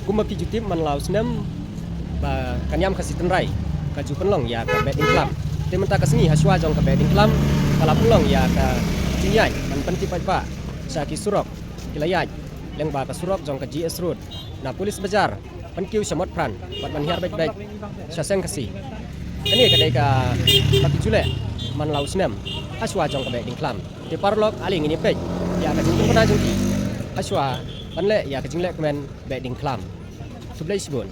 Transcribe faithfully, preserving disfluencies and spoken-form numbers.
Kumba phi ju tip man la u snem ba ka niam Khasi tynrai ka ju pynlong ïa ka Behdeiñkhlam. Te mynta ka sngi hashwa jong ka Behdeiñkhlam ka la pynlong ïa ka jingïaid ban pyntip paidbah sha ki surok ki la ïaid lyngba ka surok jong ka G S Road na Police Bazar ban kiew sha Motphran bad ban hiar beit beit sha Seng Khasi. Kane ka dei kaba ki ju leh man la u snem hashwa jong ka Behdeiñkhlam. Te paralok ale ngin ïa peit ïa ka jingpynbna jong ki hashwa ban leh ïa ka jingleh kmen Behdeiñkhlam. Khublei shibun.